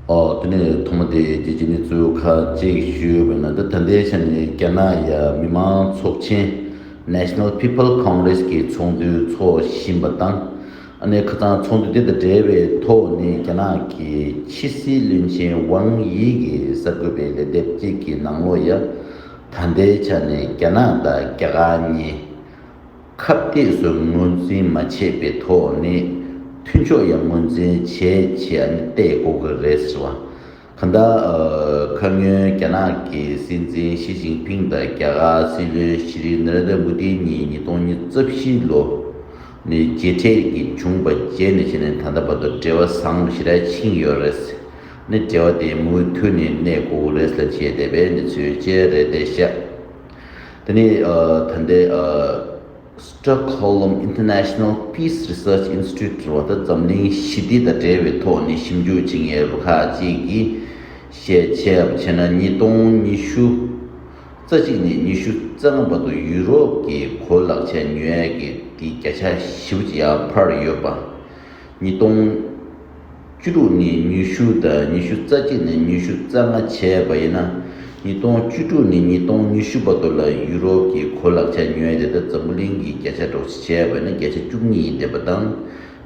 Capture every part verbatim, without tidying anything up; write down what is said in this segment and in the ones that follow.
ཨོ། དེ་ནས་ཐོག་མ་དེ་རྒྱལ་སྤྱིའི་གནས་ཚུལ་ཁག་ཅིག་ཞུས་པ་ཡིན་ན། ད་ད་ལྟའི་ཆ་ནས་རྒྱ་ནག་ཡ་མི་མང་ཚོགས་ཆེན་National People Congress གི་ཚོགས་འདུ་འཚོགས་བཞིན་པ་དང་། ཨ་ནི་ཁ་སང་ཚོགས་འདུ་དེ་དང་འབྲེལ་བའི་ཐོག་ནས་རྒྱ་ནག་གི་ཕྱི་སྲིད་བློན་ཆེན་ཝང་དབྱི་གིས་གསར་འགོད་པའི་ལན་འདེབས་གཅིག་གི་ནང་ལོགས་ཡ། ད་ལྟའི་ཆ་ནས་རྒྱ་ནག་དང་རྒྱ་གར་གཉིས་ཁ་གཏད་སུ་ངོས་འཛིན་མ་བྱས་པའི་ཐོག་ནས་མཐུན་ཕྱོགས་ཡང་ངོས་འཛིན་བྱས་བྱས་ཨ་ནི་བལྟས་དགོས་ཀྱི་རེད་ཟེར་བ། གང་ལྟར། ཨ། ཁ་སྔོན་རྒྱ་ནག་གི་སྲིད་འཛིན་ཞི་ཅིན་ཕིང་དང་རྒྱ་གར་སྲིད་བློན་ཤྲི་ནེ་རེན་དྲ་མོ་དི་གཉིས་ཉིས་སྟོང་ཉི་ཤུ་རྩ་བཞི་ལོ་ནས་མཇལ་འཕྲད་ཀྱི་བྱུང་བ་བྱས་ནས་བྱས་ནས་ད་ལྟ་བར་དུ་འབྲེལ་བ་བཟང་པོ་ཞེ་དྲག་ཕྱིན་ཡོད་རེད། ནི་འབྲེལ་བ་དེ་མུ་མཐུད་ནས་གནས་དགོས་རེད་ལབ་བྱས་བསྡད་པའི་གནས་ཚུལ་བཅས་རེད་བསྡད་ཤག་དེ་ནས། ཨ། ད་ལྟའི། ཨ། Stockholm International Peace Research Institute ཟེར་བ་དང་འཛམ་གླིང་ཞི་བདེ་དང་འབྲེལ་བའི་ཐོག་ནས་ཞིབ་འཇུག་བྱེད་མཁན་རུ་ཁག་ཅིག་གིས་བཤད་བྱས་པ་བྱས་ན། ཉིས་སྟོང་ཉི་ཤུ་རྩ་གཅིག་ནས་ཉི་ཤུ་རྩ་ལྔ་བར་དུ་ཡུ་རོབ་ཀྱི་གོ་ལག་ཆ་ཉོ་ཡས་ཀྱི་དེ་བརྒྱ་ཆ་བཞི་བཅུ་ཡར་འཕར་ཡོད་པ། ཉིས་སྟོང་བཅུ་དྲུག་ནས་ཉི་ཤུ་དང་ཉི་ཤུ་རྩ་གཅིག་ནས་ཉི་ཤུ་རྩ་ལྔ་བྱས་པ་ཡིན་ན། ཉིས་སྟོང་བཅུ་དྲུག་ནས་ཉིས་སྟོང་ཉི་ཤུ་བར་དུ་ལ་ཡུ་རོབ་ཀྱི་གོ་ལག་ཆ་ཉོ་ཡས་དེ་ད་འཛམ་བུ་གླིང་གི་བརྒྱ་ཆ་འདྲ་བོ་ཞིག་བྱས་པ་ཡིན་ན་བརྒྱ་ཆ་བཅུ་གཉིས་ཡིན་བསྡད་པ་དང་།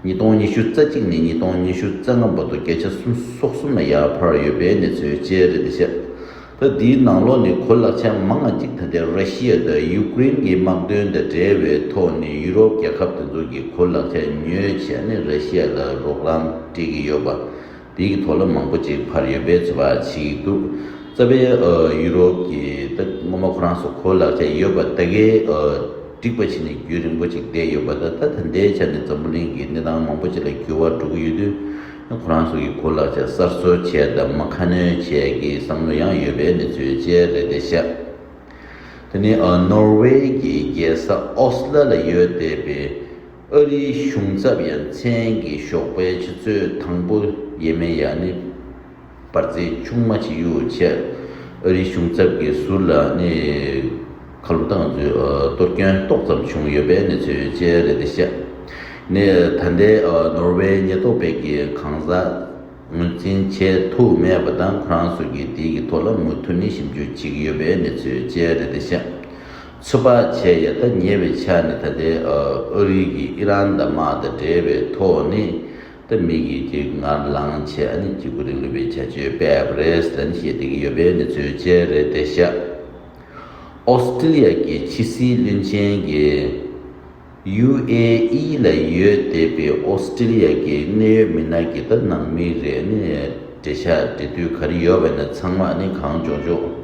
ཉིས་སྟོང་ཉི་ཤུ་རྩ་གཅིག་ནས་ཉིས་སྟོང་ཉི་ཤུ་རྩ་ལྔ་བར་དུ་བརྒྱ་ཆ་སུམ་ཅུ་སོ་གསུམ་ལ་ཡར་འཕར་ཡོད་པའི་གནས་ཚུལ་བཅས་རེད་བསྡད་ཤག་ད་འདིའི་ནང་ལོགས་ནས་གོ་ལག་ཆ་མང་བ་ཅིག་ད་ལྟའི་ར་ཤི་ཡ་དང་ཡུ་ཀེ་རེན་གྱི་དམག་དོན་དང་འབྲེལ་བའི་ཐོག་ནས་ཡུ་རོབ་རྒྱལ་ཁབ་དེ་ཚོ་གི་གོ་ལག་ཆ་ཉོས་བྱས་ནས་ར་ཤི་ཡ་ལ་རོགས་རམ་སྤྲད་ཀྱི་ཡོད་པ། དེའི་གི་ཐོག་ལ་མང་པོ་ཅིག་འཕར་ཡོད་པའི་ཚོད་དཔག་བྱེད་ཀྱི་འདུག་རྩ་བའི། ཨ། ཡུ་རོབ་ཀྱི་ད་སྔོན་མ་ཁོ་རང་ཚོ་གོ་ལག་ཆ་ཡོད་པ་ད་གའི། ཨ། འགྲིག་པ་བྱས་ནས་རྒྱུན་རིང་པོ་ཅིག་བསྡད་ཡོད་པ་དང་། ད་ད་ལྟའི་ཆ་ནས་འཛམ་བུ་གླིང་གི་གནས་སྟངས་མང་པོ་ཅིག་ལ་འགྱུར་བ་འགྲོ་གི་ཡོད་དུས། ཁོ་རང་ཚོ་གི་གོ་ལག་ཆ་གསར་བཟོ་བྱས་དང་མ་ཁ་སྣོན་བྱས་ཀྱི་བསམ་བློ་ཡང་ཡོད་པའི་གནས་ཚུལ་བཅས་རེད་བསྡད་ཤག་དེ་ནས། ཨ། ནོར་ཝེ་གི་རྒྱལ་ས་ཨོ་སི་ལ་ལ་ཡོད་བསྡད་པའི་ཨ་རིའི་གཞུང་ཚབ་ཡ་མཚན་གྱི་ཞོགས་པའི་ཆུ་ཚོད་དང་པོ་ཡས་མས་ཡ་ནི་འབར་རྫས་ཆུང་མ་ཞིག་གཡུགས་བྱས། ཨ་རིའི་གཞུང་ཚབ་ཀྱི་ཟུར་ལ་ནི་ཁ་ལོ་བཏང་ཚུལ། ཨ། གཏོར་སྐྱོན་ཏོག་ཙམ་བྱུང་ཡོད་པའི་གནས་ཚུལ་བཅས་རེད་བསྡད་ཤག་ནི་ད་ལྟའི། ཨ། ནོར་ཝེ་ཉེན་རྟོག་པས་ཀྱི་གང་ཟག་ངོས་འཛིན་བྱེད་ཐུབ་མེད་པ་དང་། ཁོ་རང་ཚོ་གིས་དེའི་གི་ཐོག་ལ་མུ་མཐུད་ནས་ཞིབ་འཇུག་བྱེད་ཀྱི་ཡོད་པའི་གནས་ཚུལ་བཅས་རེད་བསྡད་ཤག་ཚོད་དཔག་བྱས་ཡ་ད་ཉེ་བའི་ཆར་ནས་ད་ལྟའི། ཨ། ཨ་རི་གིས་ཨི་རན་དང་དམག་དང་འབྲེལ་བའི་ཐོག་ནས་ད་མི་གི་ཅིག་ངར་ལངས་བྱས། ཨ་ནི་གཅིག་པུ་རིང་ལུགས་པའི་བྱ་སྤྱོད་སྤེལ་བ་རེད་ཟེར་ནས་བཤད་བསྡད་ཀྱི་ཡོད་པའི་གནས་ཚུལ་བཅས་རེད་བསྡད་ཤག་ཨོ་སི་ཀྲི་ལི་ཡ་གི་ཕྱི་སྲིད་བློན་ཆེན་གྱིས་ཡུ་ཨེ་ཨི་ལ་ཡོད་བསྡད་པའི་ཨོ་སི་ཀྲི་ལི་ཡ་གི་གནད་ཡོད་མི་སྣ་གི་ད་ནང་མི་རེ་ནས་འབྲེལ་ཤག་འབྲེལ་མཐུད་ག་རེ་ཡོད་པ་ཡིན་ན་ཚང་མ་ནི་གང་མགྱོགས་མགྱོགས་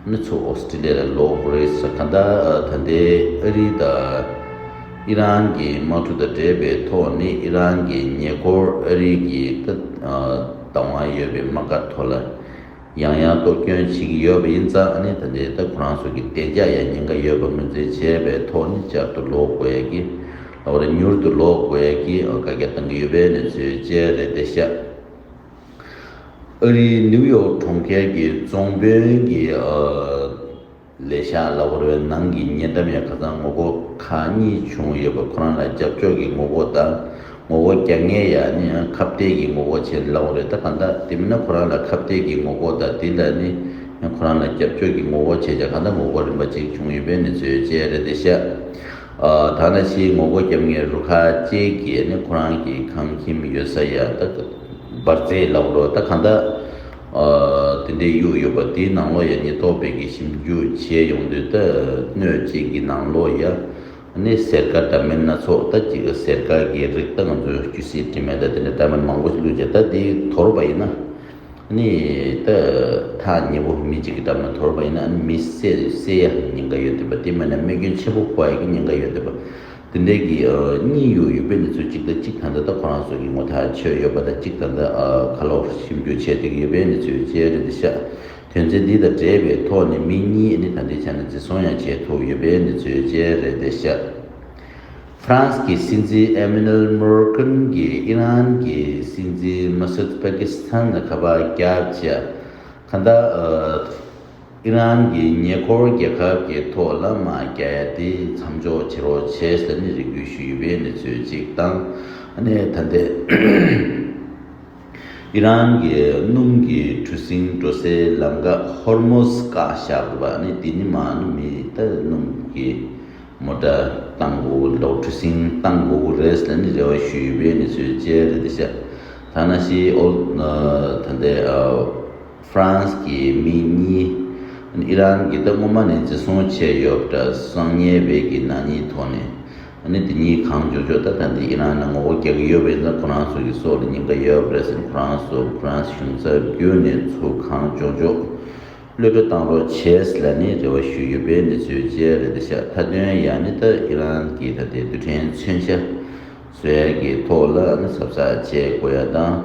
ནི་ཚུར་ཨོ་སི་ཀྲི་ལི་ཡ་ལ་ལོག་དགོས་རེད་ཟེར། གང་ལྟར་ད་ལྟའི་ཨ་རི་དང་ཨི་རན་གྱི་དམག་འཁྲུག་དང་འབྲེལ་བའི་ཐོག་ནས་ཨི་རན་གྱི་ཉེ་འཁོར་ཨ་རི་གི་ད་བདག་དབང་ཡོད་པའི་དམག་སྒར་ཐོག་ལ་ཡང་ཡང་གཏོར་སྐྱོན་བྱེད་ཀྱི་ཡོད་པ་ཡིན་ཙང་། ཨ་ནི་ད་ལྟའི་ད་ཁོ་རང་ཚོ་གི་བདེ་འཇགས་ཡ་ཉེན་ཁ་ཡོད་པ་ངོས་འཛིན་བྱས་པའི་ཐོག་ནས་བསྐྱར་དུ་ལོག་དགོས་ཡ་གི་ལབ་པ་རེད། མྱུར་དུ་ལོག་དགོས་ཡ་གི་བཀའ་རྒྱ་བཏང་གི་ཡོད་པའི་གནས་ཚུལ་བཅས་རེད་བསྡད་ཤག་ཨ་རིའི་ནིའུ་ཡོག་གྲོང་ཁྱེར་གྱི་རྫོང་དཔོན་གྱི། ཨ། ལས་ཤག་ལབ་པ་རེད། ནང་གི་ཉེ་འགྲམ་ཡ་ཁ་སང་ངོ་རྒོལ་ཁག་གཉིས་བྱུང་ཡོད་པ། ཁོ་རང་ལ་རྒྱབ་སྐྱོར་གྱི་ངོ་རྒོལ་དང་། ངོ་རྒོལ་རྒྱག་མཁན་ཡ་ནི་ཡང་ཁ་གཏད་ཀྱི་ངོ་རྒོལ་བྱས་ལབ་པ་རེད། ད་གང་ལྟར་དེ་མིན་ན་ཁོ་རང་ལ་ཁ་གཏད་ཀྱི་ངོ་རྒོལ་དང་། དེ་ལ་ནི་ཡང་ཁོ་རང་ལ་རྒྱབ་སྐྱོར་གྱི་ངོ་རྒོལ་བྱས་བྱས་གང་ལྟར་ངོ་རྒོལ་རིམ་པ་གཅིག་བྱུང་ཡོད་པའི་གནས་ཚུལ་བཅས་རེད་བསྡད་ཤག་ཨ། ད་ནང་བཞིན་ངོ་རྒོལ་རྒྱབ་མཁན་རུ་ཁག་ཅིག་གིས་ནི་ཁོ་རང་གི་ཁང་ཁྱིམ་ཡོད་ས་ཡ་ད་འབར་རྫས་ལབ་རོགས། ད་གང་ལྟར། ཨ། དེ་འདྲའི་གཡུགས་ཡོད་པ་དེའི་ནང་ལོགས་ཡ་ཉེན་རྟོག་པས་ཀྱི་ཞིབ་འཇུག་བྱས་ཡོང་དུས། ད་སྣོད་ཅིག་གི་ནང་ལོགས་ཡ་ནི་གཟེར་དཀར་འདྲ་མིན་སྣ་ཚོགས། ད་ཅིག་གཟེར་དཀར་གྱི་རིགས། ད་ང་ཚོས་ཅུ་སི་དྲི་མེད་དང་དེ་འདྲ་འདྲ་མིན་མང་པོ་ཞིག་བླུགས་བྱས། ད་དེ་དོར་བ་ཡིན་ན་ནི་ད་ཐག་ཉེ་པོ་མི་གཅིག་གི་འགྲམ་ལ་དོར་བ་ཡིན་ན་ནི་མི་བསད་བསད་ཡ་ཉེན་ཁ་ཡོད་བསྡད་པ། དེ་མིན་ན་རྨས་སྐྱོན་ཆེན་པོ་ཕོག་ཡ་གི་ཉེན་ཁ་ཡོད་བསྡད་པ། དེ་འདྲའི་གི། ཨ། གཉིས་གཡུགས་ཡོད་པའི་གནས་ཚུལ་གཅིག་དང་། གཅིག་ད་ལྟ་ད་ཁོ་རང་ཚོ་གི་ངོ་ཐག་ཆོད་ཡོད་པ་དང་། གཅིག་ད་ལྟ། ཨ། ཁ་ལོ་ཞིབ་འཇུག་བྱས་བསྡད་ཀྱི་ཡོད་པའི་གནས་ཚུལ་བཅས་རེད་བསྡད་ཤག་དོན་ཚན་འདི་དང་འབྲེལ་བའི་ཐོག་ནས་མི་གཉིས་ནི་ད་ལྟའི་ཆ་ནས་འཛིན་བཟུང་ཡང་བྱས་ཐུབ་ཡོད་པའི་གནས་ཚུལ་བཅས་རེད་བསྡད་ཤག་ཧྥ་རན་སི་གི་སྲིད་འཛིན་ཨེ་མ་ནུ་ཨེལ་མར་ཀེལ་གྱིས་ཨི་རན་གྱི་སྲིད་འཛིན་མ་སུད་པེ་ཀི་སི་ཐན་ལ་ཁ་པར་བརྒྱབ་བྱས། གང་ལྟར། ཨ། ཨི་རན་གྱི་ཉེ་འཁོར་རྒྱལ་ཁབ་ཀྱི་ཐོག་ལ་དམག་རྒྱག་ཡ་དེ་མཚམས་འཇོག་བྱེད་རོགས་བྱེད་ཟེར་ནས་རེ་སྐུལ་ཞུས་ཡོད་པའི་གནས་ཚུལ་གཅིག་དང་། ཨ་ནི་ད་ལྟའི་ ཨི་རན་གྱི་སྣུམ་གྱི་གྲུ་གཟིངས་འགྲོ་སའི་ལམ་ཁ་ཧོར་མོ་སི་བཀག་བཞག་དགོས་པ་ནི་དེ་ནི་མ་ནི་མི་ད་སྣུམ་གྱི་མོ་ཊ་བཏང་དགོས་ལོག་གྲུ་གཟིངས་བཏང་དགོས་རེད་ལ་ནི་རེ་བ་ཞུས་ཡོད་པའི་གནས་ཚུལ་བཅས་རེད་ཤག་ད་ན་ཤི་ཨོ་ད་ལྟའི་ཧྥ་རན་སི་གི་མི་གཉིས་ཨི་རན་གྱི་ད་སྔོན་མ་ནས་འཛིན་བཟུང་བྱས་ཡོད་པ་འདྲ་གསང་ཉེས་པའི་གི་ནག་ཉེས་ཐོག་ནས། ཨ་ནི་དེ་གཉིས་གང་མགྱོགས་མགྱོགས་ད་ད་འདི་ཨི་རན་ནང་ངོ་རྒོལ་རྒྱག་གི་ཡོད་པ་ཡིན་ཙང་ཁོ་རང་ཚོ་གི་སྲོག་ལ་ཉེན་ཁ་ཡོད་པ་རེད་ཟེར་ཁོ་རང་ཚོ་ཁོ་རང་གཞུང་ཚབ་བརྒྱུད་ནས་ཚུར་གང་མགྱོགས་མགྱོགས་གློད་གྲོལ་བཏང་རོགས་བྱས་ལ་ནི་རེ་བ་ཞུས་ཡོད་པའི་གནས་ཚུལ་བཅས་རེད་ཤག་མཐའ་དོན་ཡང་ནི་ད་ཨི་རན་གྱི་ད་ལྟའི་རྡུལ་ཕྲན་མཚོན་ཆ་བཟོ་ཡ་གི་ཐོག་ལ་ནི་གཟབ་གཟབ་བྱེད་དགོས་ཡ་དང་།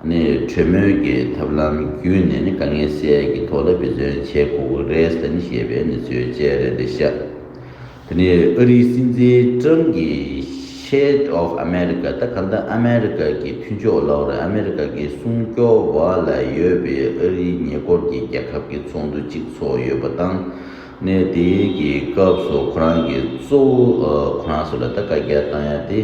ནི་གྲོས་མོལ་གྱི་ཐབས་ལམ་བརྒྱུད་ནས་ནི་དཀའ་ངལ་སེལ་ཡ་གི་ཐོག་ལ་འབད་བརྩོན་བྱེད་དགོས་ཀྱི་རེད་ཟེར་ནས་བཤད་པའི་གནས་ཚུལ་བཅས་རེད་ཤག་དེ་ནས་ཨ་རིའི་སྲིད་འཛིན་ཀྲམ་གྱིས་State of America ད་ག་ད་ཨ་མེ་རི་ཀ་གི་མཐུན་ཕྱོགས་ལབ་རེད། ཨ་མེ་རི་ཀ་གི་སྲུང་སྐྱོབ་འོག་ལ་ཡོད་པའི་ཨ་རིའི་ཉེ་འཁོར་གྱི་རྒྱལ་ཁབ་ཀྱི་ཚོགས་འདུ་གཅིག་ཚོགས་ཡོད་པ་དང་། ནས་དེའི་གི་སྐབས་སུ་ཁོ་རང་གི་གཙོ་བོ་ཁོ་རང་ཚོ་ལ་ད་བཀའ་རྒྱ་བཏང་ཡ་དེ།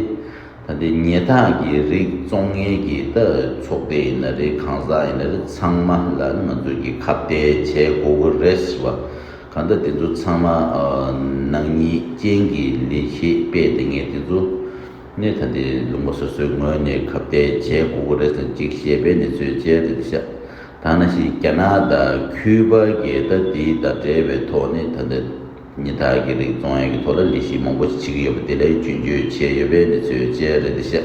ད་ལྟའི་ཉེས་དག་གི་རིགས་བཙོང་མཁན་གྱི་ད་ཚོགས་སྡེ་ཡིན་ན་རེད། གང་ཟག་ཡིན་ན་རེད། ཚང་མ་ལ་ནི་ང་ཚོས་ཀྱི་ཁ་གཏད་བྱེད་དགོས་ཀྱི་རེད་ཟེར་བ། གང་ལྟར་དེ་ཚོ་ཚང་མ་ནག་ཉེས་ཅན་གྱི་ལས་བྱེད་སྤེལ་བསྡད་མཁན་དེ་ཚོ་ནི་ད་ལྟའི་ལུང་པ་སོ་སོའི་ངོས་ནས་ཁ་གཏད་བྱེད་དགོས་ཀྱི་རེད་ཟེར་ཅིག་བཤད་པའི་གནས་ཚུལ་བཅས་རེད་ཤག་ད་ནང་བཞིན་རྒྱ་ནག་དང་ཁུ་པ་གི་ད་དེའི་ད་འབྲེལ་བའི་ཐོག་ནས་ད་ལྟ་ཉེས་དག་གི་རིགས་བཙོང་ཡག་གི་ཐོག་ལ་ལས་གཞི་མང་པོ་ཞིག་བྱེད་ཀྱི་ཡོད་པ་དེ་ལ་སྐྱོན་བརྗོད་བྱས་ཡོད་པའི་གནས་ཚུལ་བཅས་རེད་ཤག་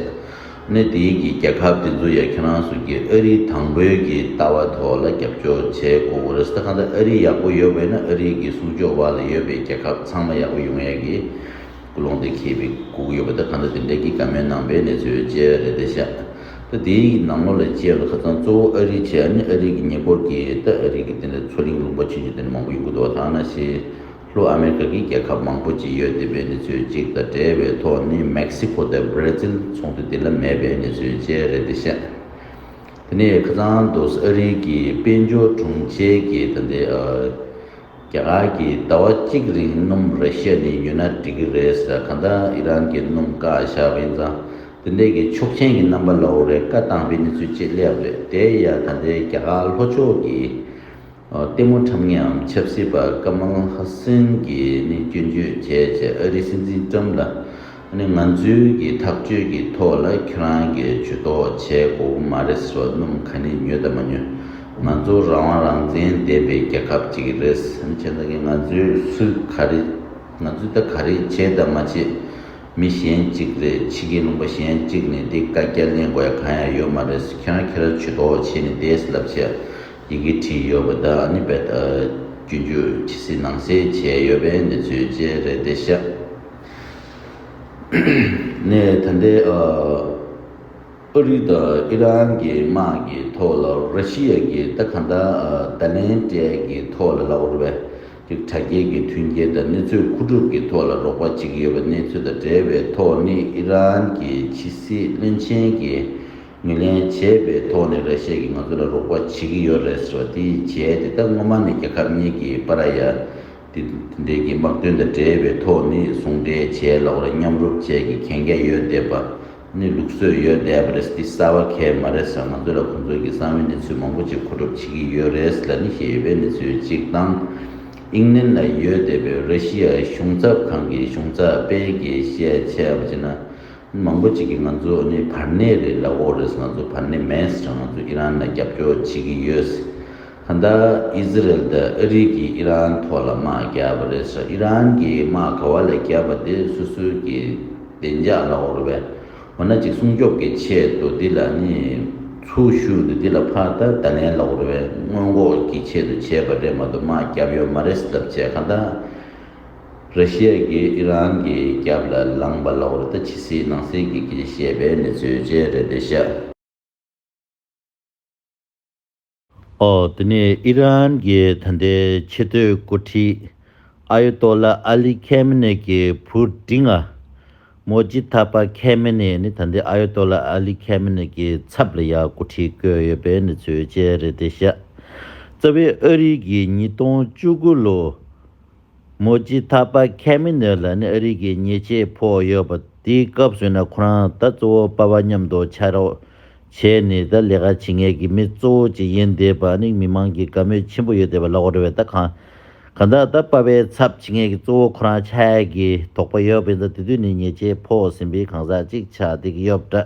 ནི་དེའི་གི་རྒྱལ་ཁབ་དེ་ཚོ་ཡ་ཁྱེད་རང་ཚོ་གི་ཨ་རིའི་དང་པོའི་གི་ལྟ་བ་ཐོག་ལ་རྒྱབ་སྐྱོར་བྱེད་དགོས་ཀྱི་རེད་ཟེར། གང་ལྟར་ཨ་རི་ཡག་པོ་ཡོད་པས་ན་ཨ་རི་གི་སྲུང་སྐྱོབ་འོག་ལ་ཡོད་པའི་རྒྱལ་ཁབ་ཚང་མ་ཡག་པོ་ཡོང་ཡག་གི་ཀུན་སློང་དེ་འཁྱེར་བའི་སྒུག་ཡོད་པ་དང་། གང་ལྟར་དེ་འདྲའི་གི་བཀའ་མོལ་གནང་པའི་གནས་ཚུལ་བཅས་རེད་དེ་ཤག་ད་དེའི་ནང་ལོགས་ལ་བཅས་པ་ཁ་སང་གཙོ་བོ་ཨ་རི་བྱས་ནི་ཨ་རི་གི་ཉེ་འཁོར་གྱི་ད་ཨ་རི་གི་དེ་འདྲ་མཚོ་གླིང་ལུང་པ་ཆུང་ཆུང་དེ་འདྲ་མང་པོ་ཡོང་གི་འདུག་ད་ནང་བཞིན་ལྷོ་ཨ་མེ་རི་ཀ་གི་རྒྱལ་ཁབ་མང་པོ་ཅིག་ཡོད་བསྡད་པའི་གནས་ཚུལ་ཅིག་དང་འབྲེལ་བའི་ཐོག་ནི་མེག་སི་ཀོ་དང་བྷ་ར་ཛིལ་ཚོགས་འདུ་དེ་ལ་མེད་པའི་གནས་ཚུལ་བཅས་རེད་དེ་ཤག་དེ་ནས་ཁ་སང་དུས་ཨ་རི་གི་དཔལ་འབྱོར་དྲུང་ཆེ་གིས་ད་ལྟའི་ཨ། རྒྱ་གར་གྱིས་ཟླ་བ་གཅིག་རིང་སྣུམ་ར་ཤི་ཡ་ནས་ཉོས་ན་འགྲིག་གི་རེད་ཟེར། གང་ལྟར་ཨི་རན་གྱིས་སྣུམ་བཀག་བཞག་པ་ཡིན་ཙང་། དེ་འདྲས་ཀྱི་ཆོག་མཆན་གྱི་རྣམ་པ་ལབ་དགོས་རེད། བཀའ་བཏང་པའི་གནས་ཚུལ་ཅིག་སླེབས་རེད། དེ་ཡང་ད་ལྟའི་རྒྱ་གར་ལྷོ་ཕྱོགས་ཀྱི་ཨ་ལྟད་མོ་འཁྲབ་མཁན་ཆབ་སྲིད་པ་ཀ་མལ་ཧ་སན་གྱིས་ནི་སྐྱོན་བརྗོད་བྱས་བྱས་ཨ་རིའི་སྲིད་འཛིན་ཀྲམ་ལ། ཨ་ནི་ང་ཚོའི་གི་ཐག་གཅོད་ཀྱི་ཐོག་ལ་ཁྱོད་རང་གིས་ཇུས་གཏོགས་བྱེད་དགོས་མ་རེད་ཟེར་བ། སྣུམ་ག་ནས་ཉོས་དང་མ་ཉོས། ང་ཚོ་རང་དབང་རང་བཙན་ལྡན་པའི་རྒྱལ་ཁབ་ཅིག་རེད། ཨ་ནི་བྱས་ཙང་གི་ང་ཚོས་སུ་ག་རེ་ང་ཚོས་ད་ག་རེ་བྱེད་དང་མ་བྱེད་མི་གཞན་གཅིག་རེད། ཕྱི་རྒྱལ་ལུང་པ་གཞན་གཅིག་ནས་འདི་བཀའ་རྒྱ་ལེན་དགོས་ཡ་གང་ཡང་ཡོད་མ་རེད། ཁྱོད་རང་ཁྱེད་རང་ཇུས་གཏོགས་བྱས་ནས་བསྡད་ཟེར་ལབ་བྱས་ཡི་གེ་བྲིས་ཡོད་པ་དང་། ཨ་ནི་བེད་སྐྱོན་བརྗོད་ཇི་སྲིད་ནང་གསལ་བྱས་ཡོད་པའི་གནས་ཚུལ་བཅས་རེད་དེ་ཤག་ནས་ད་ལྟའི་ཨ་རི་དང་ཨི་རན་གྱི་དམག་གི་ཐོག་ལ་ར་ཤི་ཡ་གི་ད་གང་ལྟར་ཨ་བརྡ་ལན་སྤྲད་ཀྱི་ཐོག་ལ་ལབ་དགོས་རེད་པས། ཅིག་དྲ་རྒྱའི་གི་མཐུན་རྐྱེན་དང་གནས་ཚུལ་མཁོ་སྒྲུབ་ཀྱི་ཐོག་ལ་རོགས་པ་བྱེད་ཀྱི་ཡོད་པའི་གནས་ཚུལ་དང་འབྲེལ་བའི་ཐོག་ནས་ཨི་རན་གྱི་ཕྱི་སྲིད་བློན་ཆེན་གྱིས་ངོས་ལེན་བྱས་པའི་ཐོག་ནས་ར་ཤི་ཡ་གིས་ང་ཚོ་ལ་རོགས་པ་བྱེད་ཀྱི་ཡོད་རེད་ཟེར་བ་དེ་བྱས་ཏེ། ད་སྔོན་མ་ནས་རྒྱལ་ཁབ་གཉིས་ཀྱི་བར་ཡ་དེ་འདྲའི་གི་དམག་དོན་དང་འབྲེལ་བའི་ཐོག་ནས་ཟུང་འབྲེལ་བྱས་ལབ་དགོས་རེད། མཉམ་རུབ་བྱས་ཀྱི་གན་རྒྱ་ཡོད་བསྡད་པ་ནི་ལུགས་སྲོལ་ཡོད་བསྡད་པ་རེད། དེ་གསར་པ་གང་ཡང་མ་རེད་ཟེར། ང་ཚོ་ལ་ཁོང་ཚོ་གི་གསང་བའི་གནས་ཚུལ་མང་པོ་ཅིག་མཁོ་སྒྲུབ་བྱེད་ཀྱི་ཡོད་རེད་ལབ་ནས་བཤད་ཡོད་པའི་གནས་ཚུལ་གཅིག་དང་། ཨིང་ལན་ལ་ཡོད་བསྡད་པའི་ར་ཤི་ཡ་གཞུང་ཚབ་ཁང་གི་གཞུང་ཚབ་པས་ཀྱིས་བཤད་བྱས་པ་བྱས་ན། མང་པོ་ཅིག་གིས་ང་ཚོ་ནི་བར་གནས་རེད་ལབ་ཡོད་རེད། ང་ཚོ་བར་གནས་མེད་ཟེར། ང་ཚོ་ཨི་རན་ལ་རྒྱབ་སྐྱོར་བྱེད་ཀྱི་ཡོད་ཟེར། གང་ལྟར་ཨི་ཟི་རལ་དང་ཨ་རི་གིས་ཨི་རན་ཐོག་ལ་དམག་བརྒྱབ་པ་རེད་ཟེར། ཨི་རན་གྱིས་དམག་ག་བ་ལ་བརྒྱབ་པ་དེ་སོ་སོའི་གི་བདེ་འཇགས་ལབ་ཡོད་རེད་པས། འོ་ན་ཅིག་སྲུང་སྐྱོབ་ཀྱི་ཆེད་དུ་འདི་ལ་ནི་ཚུར་ཞུ་དུས་འདི་ལ་ཕར་ད་བརྡ་ལན་ལབ་ཡོད་རེད་པས། སྔོན་འགོག་གི་ཆེད་དུ་བྱས་པ་རེད་མ་གཏོགས་དམག་བརྒྱབ་ཡོད་མ་རེད་ཟེར་ལབ་བྱས། གང་ལྟར། ར་ཤི་ཡ་གིས་ཨི་རན་གྱི་རྒྱབ་ལ་ལངས་པ་ལབ་དགོས་རེད། ད་ཕྱི་སྲིད་ནང་སྲིད་ཀྱི་སྐད་ཆ་བཤད་པའི་གནས་ཚུལ་བཅས་རེད་དེ་ཤག་ཨོ་དེ་ནས་ཨི་རན་གྱི་ད་ལྟའི་ཆེས་མཐོའི་འགོ་ཁྲིད་ཨ་ཡ་ཏོ་ལ་ཨ་ལི་ཁེ་མི་ནེ་གི་བུ་འབྲིང་ང་མོ་ཇི་ཐ་པ་ཁེ་མི་ནེ་ནི་ད་ལྟའི་ཨ་ཡ་ཏོ་ལ་ཨ་ལི་ཁེ་མི་ནེ་གི་ཚབ་ལ་ཡ་འགོ་ཁྲིད་བསྐོས་ཡོད་པའི་གནས་ཚུལ་བཅས་རེད་དེ་ཤག་རྩ་བའི་ཨ་རི་གིས་ཉིས་སྟོང་བཅུ་དགུ་ལོ། མོ་ཇི་ཐ་པ་ཁེ་མི་ནེ་ལ་ནི་ཨ་རི་གི་ཉེས་ཆད་ཕོག་ཡོད་པ་དེའི་སྐབས་སུ་ན་ཁོ་རང་ད་གཙོ་བོ་པ་ཕ་མཉམ་དུ་ཕྱག་རོགས་ བྱས་ནས་ད་ལས་ཀ་བྱེད་མཁན་གྱི་མི་གཙོ་བོ་ཅིག་ཡིན་བསྡད་པ་ནི་མི་མང་གི་དགའ་མོས་ཆེན་པོ་ཡོད་བསྡད་པ་ལབ་དགོས་རེད་པས། ད་གང་གང་ལྟར་ད་པ་ཕའི་ཚབ་བྱེད་མཁན་གྱི་གཙོ་བོ་ཁོ་རང་ཆགས་ཡས་ཀྱི་དོགས་པ་ཡོད་པས། ད་དེ་དུས་ནས་ཉེས་ཆད་ཕོག་ཟིན་པའི་གང་ཟག་ཅིག་ཆགས་བསྡད་ཀྱི་ཡོད་པ་འདྲ།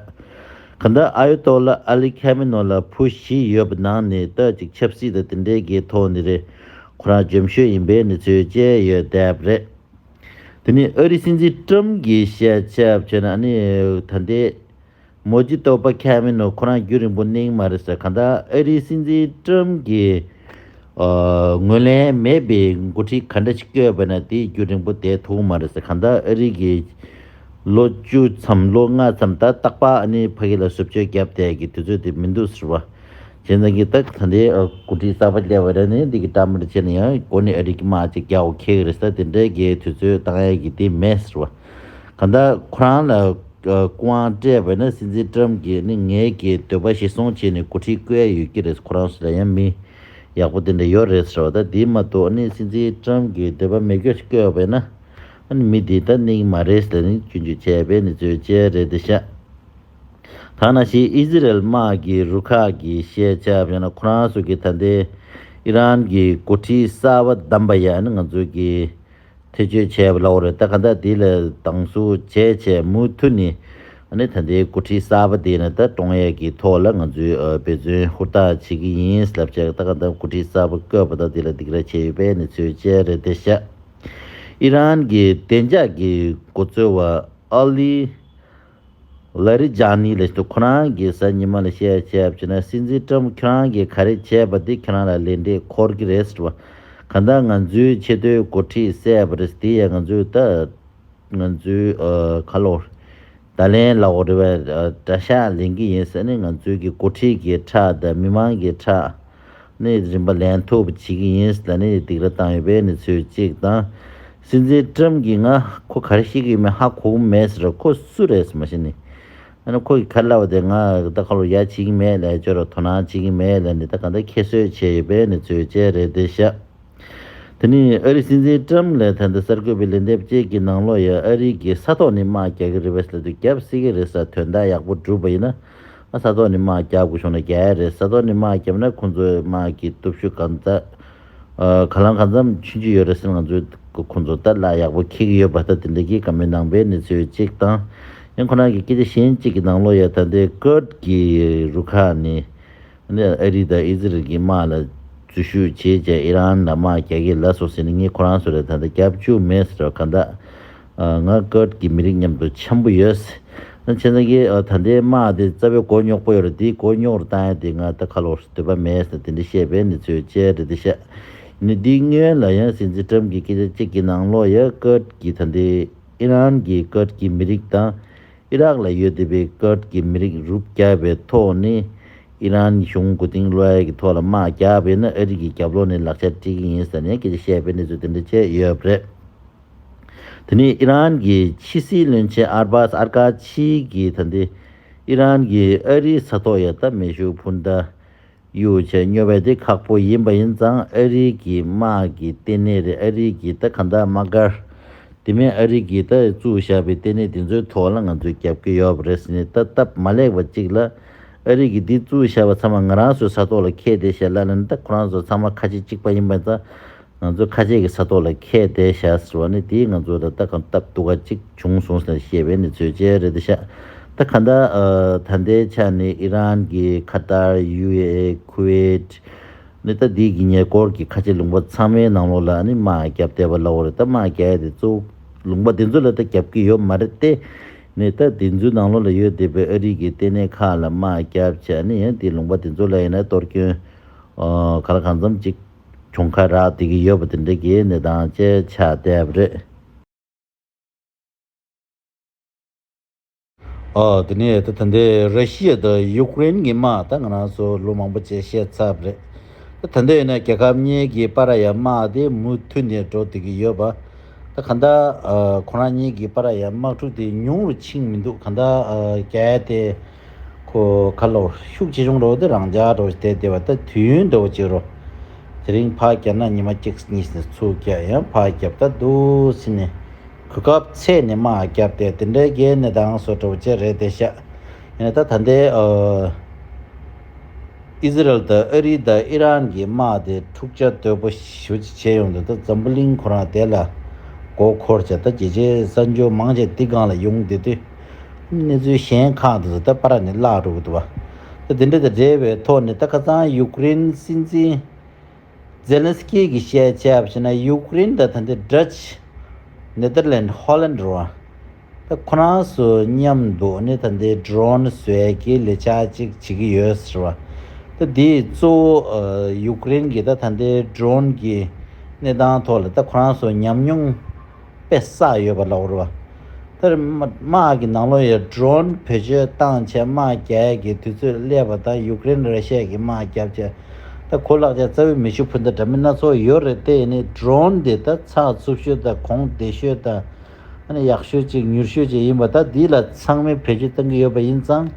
གང་ལྟར་ཨ་ཡོ་ཏོ་ལ་ཨ་ལི་ཁེ་མི་ནོ་ལ་བུ་བཞི་ཡོད་པ་ནང་ནས་ད་ཅིག་ཆབ་སྲིད་དང་དེ་འདྲའི་གི་ཐོག་ནས་རེད། ཁོ་རང་འཇོན་ཤོས་ཡིན་པའི་གནས་ཚུལ་བཅས་ཡོད་བསྡད་པ་རེད། དེ་ནས་ཨ་རིའི་སྲིད་འཛིན་ཏྲམ་གྱིས་བཤད་ཆ་བྱས་ན་ནི་ད་ལྟའི་མོ་ཇི་ཏོ་པ་ཁེ་མི་ནོ་ཁོ་རང་རྒྱུན་རིང་པོ་གནས་ཀྱི་མ་རེད་ཟེར། གང་ལྟར་ཨ་རིའི་སྲིད་འཛིན་ཏྲམ་གྱིས་ཨ་ངོས་ལེན་མེད་པའི་འགོ་ཁྲིད་ག་འདྲ་ཞིག་བསྐོས་པ་ན་དེ་རྒྱུན་རིང་པོ་བསྡད་ཐུབ་ཀྱི་མ་རེད་ཟེར། གང་ལྟར་ཨ་རི་གི་ལོ་བཅུ་ཙམ་ལོ་ལྔ་ཙམ་ད་རྟག་པར་ཨ་ནི་ཕ་གི་ལ་བཟོ་བཅོས་བརྒྱབ་བསྡད་ཀྱི་དུས་ཚོད་དེ་མི་འདུག་ཟེར་བ། བྱས་ཙང་གི་ད་ད་ལྟའི་ཨ་འགོ་ཁྲིད་གསར་པ་སླེབས་པ་རེད། ནི་འདི་གི་ཏྲམ་རེ་བྱས་ན་ཡང་འགོ་ནས་ཨ་རི་གི་དམག་ཅིག་རྒྱག་འོ་ཁེལ་གི་རེད་ཟེར། དེ་འདྲའི་གི་དུས་ཚོད་བཏང་ཡས་ཀྱི་དེ་མེད་ཟེར་བ། གང་ལྟར་ཁོ་རང་ལ་ཨ་སྐུ་དབང་སྤྲད་པ་ན་སྲིད་འཛིན་ཏྲམ་གྱིས་ནི་ངེད་ཀྱི་འདོད་པ་གཞིར་བཟུང་བྱས་ནས་འགོ་ཁྲིད་བསྐོ་ཡས་ཡོད་ཀྱི་རེད། ཁོ་རང་ཚོ་ལ་ཡང་མི་ཡག་པོ་དེ་འདྲ་ཡོད་རེད་ཟེར་བ། ད་དེ་མ་གཏོགས་ནི་སྲིད་འཛིན་ཏྲམ་གྱི་འདོད་པ་མེད་སྐྱོ་ཞིག་བསྐོས་པ་ན་ཨ་ནི་མི་དེ་ད་གནས་ཀྱི་མ་རེད་ཟེར་ནས་སྐྱོན་བརྗོད་བྱས་པའི་གནས་ཚུལ་བཅས་རེད་དེ་ཤག་ད་ནང་བཞིན་ཨི་ཟི་རལ་དམག་གི་རུ་ཁག་གིས་བཤད་ཆ་བྱས་ན་ཁོ་རང་ཚོ་གིས་ད་ལྟའི་ཨི་རན་གྱི་འགོ་ཁྲིད་གསར་པ་བདམས་པ་ཡང་ནི་ང་ཚོ་གིས་ཐེ་བྱུས་བྱས་པ་ལབ་པ་རེད། ད་ག་ད་དེ་ལ་སྡང་ཟུག་བྱས་བྱས་མུ་མཐུད་ནས་ཨ་ནི་ད་ལྟའི་འགོ་ཁྲིད་གསར་པ་དེ་ནི་ད་བཀྲོངས་ཡས་ཀྱི་ཐོག་ལ་ང་ཚོས་ཨ་འབད་བརྩོན་ཧུར་ཐག་བྱེད་ཀྱི་ཡིན་ལབ་བྱས། ད་ག་ད་འགོ་ཁྲིད་གསར་པ་བསྐོས་པ་དང་དེ་ལ་སྡིགས་ར་བྱས་ཡོད་པའི་གནས་ཚུལ་བཅས་རེད་དེ་ཤག་ཨི་རན་གྱི་བདེ་འཇགས་ཀྱི་འགོ་གཙོ་བ་ཨ་ལི་ལ་རི་ཇཱ་ནི་ལ་ཁོ་རང་གིས་གཟའ་ཉི་མ་ལ་བཤད་བྱས་པ་བྱས་ན་སྲིད་འཛིན་ཏྲམ་ཁྱོད་རང་གིས་ག་རེ་བྱས་པ་དེ་ཁྱོད་རང་ལ་ལན་འདེབས་འཁོར་གྱི་རེད་ཟེར་བ། གང་ལྟར་ང་ཚོའི་ཆེས་མཐོའི་འགོ་ཁྲིད་བསད་པ་རེད། དེ་ཡང་ང་ཚོས་ད་ང་ཚོའི་ཨ་ཁ་ལོ་ད་ལན་ལབ་དགོས་རེད་པས། ཨ་གྲྭ་ཤག་ལེན་གྱི་ཡིན་ཟེར་ནས་ང་ཚོའི་གི་འགོ་ཁྲིད་ཀྱི་ཁྲག་དང་མི་མང་གི་ཁྲག་ནི་རིན་པ་ལེན་ཐུབ་པ་བྱེད་ཀྱི་ཡིན་ཟེར་ནས་སྡིགས་ར་བཏང་ཡོད་པའི་གནས་ཚུལ་གཅིག་དང་། སྲིད་འཛིན་ཏྲམ་གྱིས་ང་ཁོ་ག་རེ་བཤད་ཀྱི་ཡོད་མེད་ཧ་གོ་གི་མེད་ཟེར། ཁོ་སུ་རེད་ཟེར་མ་ཤེས་ནི། ཨ་ནི་ཁོ་གིས་ག་རེ་ལབ་པ་དེ་ང་ད་ཁ་ལོ་ཡ་བྱེད་ཀྱི་མེད་ལབ་ཅོ་ར་དོ་སྣང་བྱེད་ཀྱི་མེད་ལབ་ནི་ད་ག་འདྲ་ཁྱད་གསོད་བྱས་ཡོད་པའི་གནས་ཚུལ་བཅས་རེད་དེ་ཤག་དེ་ནི་ཨ་རི་སྲིད་འཛིན་ཏྲམ་ལ་ད་ལྟ་གསར་འགོད་པའི་ལན་འདེབས་གཅིག་གི་ནང་ལོགས་ཡ་ཨ་རི་གིས་ས་ཐོག་ནས་དམག་རྒྱག་གི་རེད་པས་ལབ་དུས་རྒྱབ་སྲིད་ཀྱི་རེད་ཟེར། དོན་དག་ཡག་པོ་བསྒྲུབས་པ་ཡིན་ན་ཨ་ས་ཐོག་ནས་དམག་རྒྱག་དགོས་བྱུང་ན་རྒྱག་ཡ་རེད། ས་ཐོག་ནས་དམག་བརྒྱབ་ན་ཁོང་ཚོའི་དམག་གི་སྟོབས་ཤུགས་གང་ཙམ་ཨ་ག་ལང་གང་འཚམ་ཆུང་ཆུང་ཡོད་རེད་ཟེར་ན་ང་ཚོས་ཁོང་ཚོ་ལྟ་ལ་ཡག་པོ་འཁྱེར་གྱི་ཡོད་པ་ད་དེ་འདྲ་གི་བཀའ་མོལ་གནང་པའི་གནས་ཚུལ་གཅིག་དང་། ཡང་ཁོ་རང་གི་སྐད་ཆ་གཞན་གཅིག་གི་ནང་ལོགས་ཡ་ད་ལྟའི་ཀུར་གྱི་རུ་ཁག་ནས་ཨ་རི་དང་ཨི་ཟི་རལ་གྱི་དམག་ལ་འཛུལ་ཞུགས་བྱས་རྗེས་ཨི་རན་ལ་དམག་རྒྱག་གི་ལ་སོགས་ཟེར་ནས་ངས་ཁོ་རང་ཚོ་ལ་ད་ལྟ་རྒྱབ་བཅུག་མེད་ཟེར་བ་གང་ལྟར། ང་ཀུར་གྱི་མི་རིགས་མཉམ་དུ་འཆམ་པོ་ཡོད། ན་བྱས་ཙང་གི་ད་ལྟའི་དམག་དེ་རྩ་བའི་མགོ་རྙོག་པོ་ཡོད་རེད། དེ་མགོ་རྙོག་རུ་བཏང་ཡ་དེ་ང་ད་ཁ་ལོ་འདོད་པ་མེད་ཟེར་དེ་འདྲ་བཤད་པའི་གནས་ཚུལ་བཅས་རེད་དེ་ཤག་ནི་འདིའི་སྔོན་ལ་ཡང་སྲིད་འཛིན་ཏྲམ་གྱི་སྐད་ཆ་གཅིག་གི་ནང་ལོགས་ཡ་ཀུར་གྱི་ད་ལྟའི་ཨི་རན་གྱི་ཀུར་གྱི་མི་རིགས་དང་ཨི་རག་ལ་ཡོད་བསྡད་པའི་ཀུར་གྱི་མི་རིགས་རུབ་བརྒྱབ་པའི་ཐོག་ནས་ཨི་རན་གཞུང་མགོ་རྟིང་སློག་ཡ་གི་ཐོག་ལ་དམག་རྒྱག་པ་ཡིན་ན་ཨ་རི་གི་རྒྱབ་ལོགས་ནས་ལག་ཆ་སྤྲད་ཀྱི་ཡིན་ཟེར་ནས་སྐད་ཆ་བཤད་པའི་གནས་ཚུལ་དེ་འདྲ་བཅས་ཡོད་པ་རེད། དེ་ནས་ཨི་རན་གྱི་ཕྱི་སྲིད་བློན་ཆེན་ཨར་བཱས་ཨར་ཀ་ཆི་གིས་ད་ལྟའི་ཨི་རན་གྱིས་ཨ་རིའི་ས་ཐོག་ཡ་ད་མེ་ཤུགས་འཕུར་མདའ་གཡུག་བྱས་སྨྱོ་བ་དེ་ཁག་པོ་ཡིན་པ་ཡིན་ཙང་ཨ་རི་གི་དམག་གི་ལྟེ་གནས་རེད། ཨ་རི་གི་ད་ག་འདྲ་དམག་སྒར་དེ་མིན་ཨ་རི་གི་ད་བཙུགས་བཞག་པའི་ལྟེ་གནས་དེ་ཚོའི་ཐོག་ལ་ང་ཚོས་རྒྱབ་ཀྱི་ཡོད་པ་རེད་ཟེར་ནས་ད་སྟབས་མ་ལེགས་པ་གཅིག་ལ་ཨ་རི་གིས་འདི་བཙུགས་བཞག་པ་ཚང་མ་ང་རང་ཚོའི་ས་ཐོག་ལ་ཁྱེར་བསྡད་ཤག་ལབ་ན་ད་ཁོ་རང་ཚོ་ཚང་མ་ཁ་ཆེ་གཅིག་པ་ཡིན་པ་ཙང་། ང་ཚོ་ཁ་ཆེ་གི་ས་ཐོག་ལ་ཁྱེར་བསྡད་ཤག་ཟེར་བ་ནི་དེས་ང་ཚོ་ལ་ད་གང་སྟབས་སྡུག་པ་གཅིག་བྱུང་སོང་ཟེར་བཤད་པའི་གནས་ཚུལ་བཅས་རེད་དེ་ཤག་ད་ག་འདྲ་ཨ་ད་ལྟའི་ཆ་ནས་ཨི་རན་གྱི་ཁ་ཏར་ཡུ་ཨེ་ཨེ་ཁུ་ཝེད་ནི་ད་འདི་གི་ཉེ་འཁོར་གྱི་ཁ་ཆེ་ལུང་པ་ཚང་མའི་ནང་ལོགས་ལ་ནི་དམག་རྒྱབ་བསྡད་པ་ལབ་དགོས་རེད། ད་དམག་རྒྱག་ཡ་དེ་གཙོ་བོ་ལུང་པ་དེ་ཚོ་ལ་ད་རྒྱབ་ཀྱི་ཡོད་མ་རེད་དེ། ནི་ད་དེ་ཚོའི་ནང་ལོགས་ལ་ཡོད་བསྡད་པའི་ཨ་རི་གི་ལྟེ་གནས་ཁག་ལ་དམག་རྒྱབ་བྱས་ནི་ཡང་དེ་ལུང་པ་དེ་ཚོ་ལ་ཡིན་ན་གཏོར་སྐྱོན་ཨ་ག་ལ་གང་འཚམ་ཅིག་གྱོང་ཁ་རག་བསྡད་ཀྱི་ཡོད་པ་དེ་འདྲ་གི་གནས་སྟངས་བཅས་ཆགས་བསྡད་པ་རེད། ཨ་དེ་ནས་ད་ད་ལྟའི་ར་ཤི་ཡ་དང་ཡུཀ་རེན་གྱི་དམག་ད་ང་རང་ཚོ་ལོ་མང་པོ་བྱས་བཤད་ཚར་བ་རེད། ད་ད་ལྟ་ཡིན་ན་རྒྱལ་ཁབ་གཉིས་ཀྱི་བར་ཡ་དམག་དེ་མུ་མཐུད་ནས་འགྲོ་བསྡད་ཀྱི་ཡོད་པ། ད་ག་འདྲ་ཨ་ཁོ་རང་གཉིས་ཀྱི་བར་ཡ་དམག་འཁྲུག་དེ་ཉུང་རུ་ཕྱིན་མི་འདུག་ག་འདྲ་ཨ་རྒྱ་ཡ་དེ། ཁོ་ཁ་ལོ་ཤུགས་ཆེ་ཆུང་འདྲ་བོ་དེ་རང་འཇགས་འདྲ་བོ་ཞིག་བསྡད་བསྡད་པ་ད་དུས་ཡུན་འདྲ་བོ་ཅིག་རོ། དེ་རིང་ཕར་བརྒྱབ་ན་ཉི་མ་གཅིག་གཉིས་ནས་ཚུར་བརྒྱབ་ཡང་ཕར་བརྒྱབ་ད་འདུག་ཟེར་ནས་གོ་སྐབས་འཚོལ་ནས་དམག་བརྒྱབ་སྟེ་དེ་འདྲའི་གི་གནས་སྟངས་བཟོ་འདྲ་བོ་ཅིག་རེད་དེ་ཤག་ཡིན་ན་ད་ད་ལྟའི་ཨ་ ཨི་ཟི་རལ་དང་ཨ་རི་དང་ཨི་རན་གྱི་དམག་དེ་འཁྲུག་ཆ་དོད་པོ་ཞེ་པོ་ཅིག་བྱས་ཡོང་དུས། ད་འཛམ་བུ་གླིང་ཁོ་རང་དེ་ལ་མགོ་འཁོར་བྱས། ད་རྒྱལ་སྤྱིའི་གསར་འགྱུར་མང་ཆེ་འདི་སྒང་ལ་ཡོང་བསྡད་དུས། གནས་ཚུལ་གཞན་ཁག་དེ་ཚོ་ད་ཕར་ནས་བརླག་འགྲོ་གི་འདུག་བ། ད་དེ་འདྲ་དང་འབྲེལ་བའི་ཐོག་ནས། ད་ཁ་སང་ཡུཀ་རེན་སྲིད་འཛིན་ཛེ་ལན་སི་ཀི་གིས་བཤད་བྱས་པ་བྱས་ན། ཡུཀ་རེན་དང་ད་ལྟའི་ཌ་ཅི། ནེ་དར་ལེན་ཌི། ཧོ་ལན་ཌི་རེད་བ། ད་ཁོ་རང་ཚོ་མཉམ་དུ་ནི་ད་ལྟའི་ཌོ་རོན་བཟོ་ཡས་ཀྱི་ལས་འཆར་ཅིག་བྱེད་ཀྱི་ཡོད་ཟེར་བ། ད་འདི་གཙོ་བོ་ཨ་ཡུཀ་རེན་གྱི་ད་ད་ལྟའི་ཌོ་རོན་གྱི་གནས་སྟངས་ཐོག་ལ་ད་ཁོ་རང་ཚོ་ཉམས་མྱོང་དཔེ་བསགས་ཡོད་པ་ལབ་དགོས་རེད་བ། ད་དམག་གི་ནང་ལོགས་ཡ་ཌོ་རོན་བེད་སྤྱོད་བཏང་བྱས་དམག་རྒྱག་ཡས་ཀྱི་དུས་ཚོད་སླེབས་པ་དང་། ཡུཀ་རེན་ར་ཤི་ཡ་གི་དམག་བརྒྱབ་བྱས། ད་གོ་ལག་ཆ་རྩ་བའི་མེ་ཤུགས་འཕུར་མདའ་འདྲ་མིན་སྣ་ཚོགས་ཡོད་རེད་དེ། ཡིན་ནའི་ཌོ་རོན་འདི་ད་ཚགས་ཚུད་ཤོས་དང་གོང་བདེ་ཤོས་དང་། ཨ་ནི་ཡག་ཤོས་ཅིག་མྱུར་ཤོས་ཅིག་ཡིན་པ། ད་འདི་ལ་ཚང་མས་བེད་སྤྱོད་གཏང་གི་ཡོད་པ་ཡིན་ཙང་།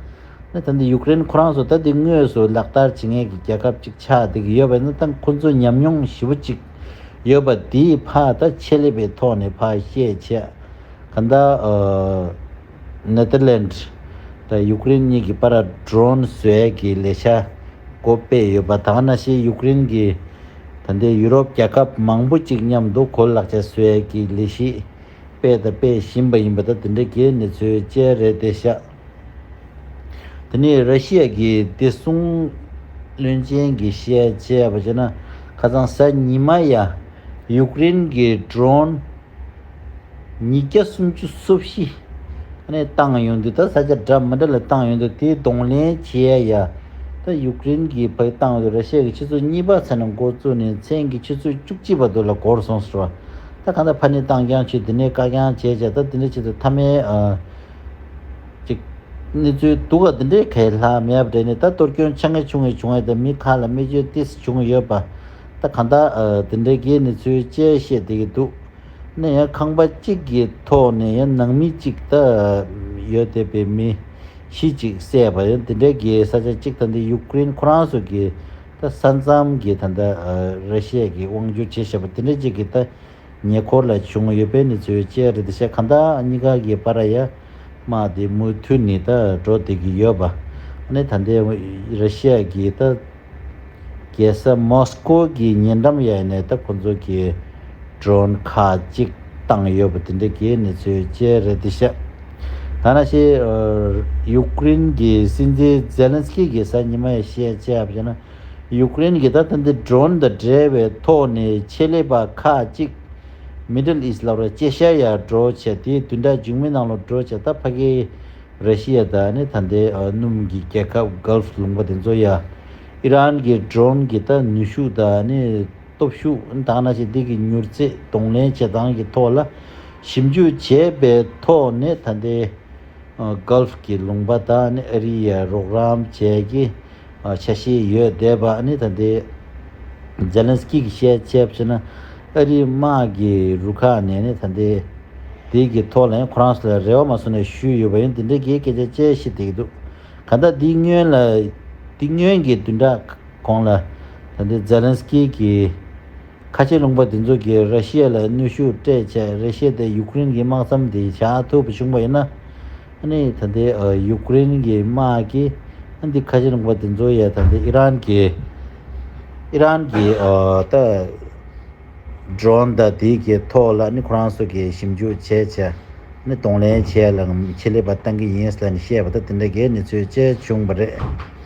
ཨ་ནི་ད་འདི་ཡུཀ་རེན་ཁོ་རང་ཚོ་ད་འདི་དངོས་སུ་ལག་བསྟར་བྱེད་མཁན་གྱི་རྒྱལ་ཁབ་ཅིག་ཆགས་བསྡད་ཀྱི་ཡོད་པ་ཡིན་ན། ད་ཁོ་ཚོ་ཉམས་མྱོང་ཞེ་པོ་ཅིག་ཡོད་པ་འདི་ཕར་ད་ཆེད་ལས་པའི་ཐོག་ནས་ཕར་བཤད་བྱས། གང་ལྟར་ཨ་ནེ་དར་ལེན་ཌི་དང་ཡུཀ་རེན་གཉིས་ཀྱི་བར་ཌོ་རོན་བཟོ་ཡས་ཀྱི་ལས་འཆར་འགོ་སྤེལ་ཡོད་པ། དེ་ནང་བཞིན་ཡུཀ་རེན་གྱིས་ད་ལྟའི་ཡུ་རོབ་རྒྱལ་ཁབ་མང་པོ་ཅིག་མཉམ་དུ་གོ་ལག་ཆ་བཟོ་ཡས་ཀྱི་ལས་གཞི་སྤེལ་དང་སྤེལ་བཞིན་པ་ཡིན་པ། ད་དེ་འདྲ་གི་གནས་ཚུལ་བཅས་རེད་བསྡད་ཤག་དེ་ནས་ར་ཤི་ཡ་གི་བདེ་སྲུང་བློན་ཆེན་གྱིས་བཤད་བྱས་པ་བྱས་ན། ཁ་སང་གཟའ་ཉི་མ་ཡ་ཡུཀ་རེན་གྱི་ཌོ་རོན་ཉིས་བརྒྱ་སུམ་ཅུ་སོ་བཞི་ནས་བཏང་ཡོང་དུས། ད་ས་ཆ་འདྲ་མི་འདྲ་ལ་བཏང་ཡོང་དུས། དེའི་གདོང་ལེན་བྱེད་ཡ་ཡ་ད་ཡུཀ་རེན་གྱིས་ཕར་བཏང་ཡོང་དུས། ར་ཤི་ཡ་གིས་ཆུ་ཚོད་གཉིས་པ་ཚར་ནས་འགོ་བཙུགས་ནས་མཚན་གྱི་ཆུ་ཚོད་བཅུ་གཅིག་བར་དུ་ལ་འགོར་སོང་ཟེར་བ། ད་གང་ལྟར་ཕར་ནས་བཏང་རྐྱང་བྱས། དེ་ནས་བཀག་རྐྱང་བྱས་བྱས། ད་དེ་འདྲ་བྱེད་དུས་མཐའ་མའི་ཨ་ཅིག་གནས་ཚུལ་སྡུག་ག་དེ་འདྲའི་ག་ལྷག་མེད་པ་རེད། ནས་ད་གཏོར་སྐྱོན་ཆེ་ངེས་ཆུང་ངེས་བྱུང་ཡ་དང་། མི་ཁག་ལ་རྨས་སྐྱོན་ཏོག་ཙམ་བྱུང་ཡོད་པ། ད་གང་ལྟར་ཨ་དེ་འདྲའི་གི་གནས་ཚུལ་བཅས་བཤད་བསྡད་ཀྱི་འདུག་ནས་ཡང་ཁང་པ་གཅིག་གི་ཐོག་ནས་ཡང་ནང་མི་གཅིག་ད་ཡོད་བསྡད་པའི་མི་བཞི་གཅིག་བསད་པ། ཡང་དེ་འདྲའི་གི་ས་ཆ་གཅིག་ད་ལྟ་ཡུཀ་རེན་ཁོ་རང་ཚོ་གི་ད་ས་མཚམས་ཀྱི་ད་ལྟ་ཨ་ར་ཤི་ཡ་གི་དབང་སྒྱུར་བྱས་བཞག་པ་དེ་འདྲ་གཅིག་གི་ད་ཉེ་འཁོར་ལ་བྱུང་ཡོད་པའི་གནས་ཚུལ་བཅས་རེད་བསྡད་ཤག་གང་ལྟར་གཉིས་ཀ་གི་བར་ཡ་དམག་དེ་མུ་མཐུད་ནས་ད་འགྲོ་བསྡད་ཀྱི་ཡོད་པ། ཨ་ནི་ད་ལྟའི་ར་ཤི་ཡ་གི་ད་རྒྱལ་ས་མོ་སི་ཀོ་གི་ཉེ་འགྲམ་ཡ་ནས་ད་ཁོ་ཚོ་གི་ཌོ་རོན་ཁག་ཅིག་བཏང་ཡོད་པ་དེ་འདྲ་གི་གནས་ཚུལ་བཅས་རེད་བསྡད་ཤག་ད་ནང་བཞིན་ཨ་ཡུཀ་རེན་གྱི་སྲིད་འཛིན་ཛེ་ལན་སི་ཀི་གིས་གཟའ་ཉི་མ་ཡ་བཤད་བྱས་པ་བྱས་ན། ཡུཀ་རེན་གྱིས་ད་ལྟ་འདི་ཌོ་རོན་དང་འབྲེལ་བའི་ཐོག་ནས་ཆེད་ལས་པ་ཁག་ཅིག་མི་ཌལ་ཨིསཊ་ལབ་ར་ཅེ་ཤ་ཡར་འགྲོ་བྱས། དེའི་བདུན་ཕྲག་མཇུག་མའི་ནང་ལ་འགྲོ་བྱས། ད་ཕ་གིའི་ར་ཤི་ཡ་དང་ནི་ད་ལྟའི་ཨ་སྣུམ་གྱི་རྒྱལ་ཁབ་གྷལ་ཕ་ལུང་པ་དེ་ཚོ་ཡ། ཨི་རན་གྱི་ཌོ་རོན་གྱི་ད་ནུས་ཤུགས་དང་ནི་སྟོབས་ཤུགས། ད་ནང་བཞིན་འདི་གི་མྱུར་ཚད་གདོང་ལེན་བྱེད་སྟངས་ཀྱི་ཐོག་ལ་ཞིབ་འཇུག་བྱས་པའི་ཐོག་ནས། ད་ལྟའི་ཨ་གྷལ་ཕ་གི་ལུང་པ་དང་ནི་ཨ་རི་ཡ་རོགས་རམ་བྱས་ཀྱི་ཨ་འཆར་གཞི་ཡོད་བསྡད་པ། ཨ་ནི་ད་ལྟའི་ཛེ་ལན་སི་ཀི་གིས་བཤད་བྱས་པ་བྱས་ན། ཨ་རིའི་དམག་གི་རུ་ཁག་ནས་ནི་ད་ལྟའི་དེ་གི་ཐོག་ལ་ཡང་ཁོ་རང་ཚོ་ལ་རེ་བ་མ་བཟུང་ནས་ཞུས་ཡོད་པ་ཡིན། དེ་འདྲའི་གི་སྐད་ཆ་བཅས་བཤད་བསྡད་ཀྱི་འདུག་གང་ལྟར་འདི་སྔོན་ལ། འདི་སྔོན་གྱི་བདུན་ཕྲག་གོང་ལ་ད་ལྟའི་ཛེ་ལན་སི་ཀི་གིས་ཁ་ཆེ་ལུང་པ་དེ་ཚོ་གིས་ར་ཤི་ཡ་ལ་གནོན་ཤུགས་སྤྲད་བྱས། ར་ཤི་ཡ་དེ་ཡུཀ་རེན་གྱི་དམག་མཚམས་དེ་བཞག་ཐུབ་པ་བྱུང་བ་ཡིན་ན། ཨ་ནི་ད་ལྟའི་ཨ་ཡུཀ་རེན་གྱི་དམག་གིས་ཨ་འདི་ཁ་ཆེ་ལུང་པ་དེ་ཚོ་ཡ་ད་ལྟའི་ཨི་རན་གྱི་ཨི་རན་གྱི་ཨ་ད་ཌོ་རོན་དང་དེའི་གི་ཐོག་ལ་ནི་ཁོ་རང་ཚོ་གིས་ཞིབ་འཇུག་བྱས་བྱས། ནི་གདོང་ལེན་བྱས་ལ་ཆེད་ལས་པ་བཏང་གི་ཡིན་ཟེར་ནས་བཤད་པ། ད་དེ་འདྲ་གི་གནས་ཚུལ་བཅས་བྱུང་བ་རེད།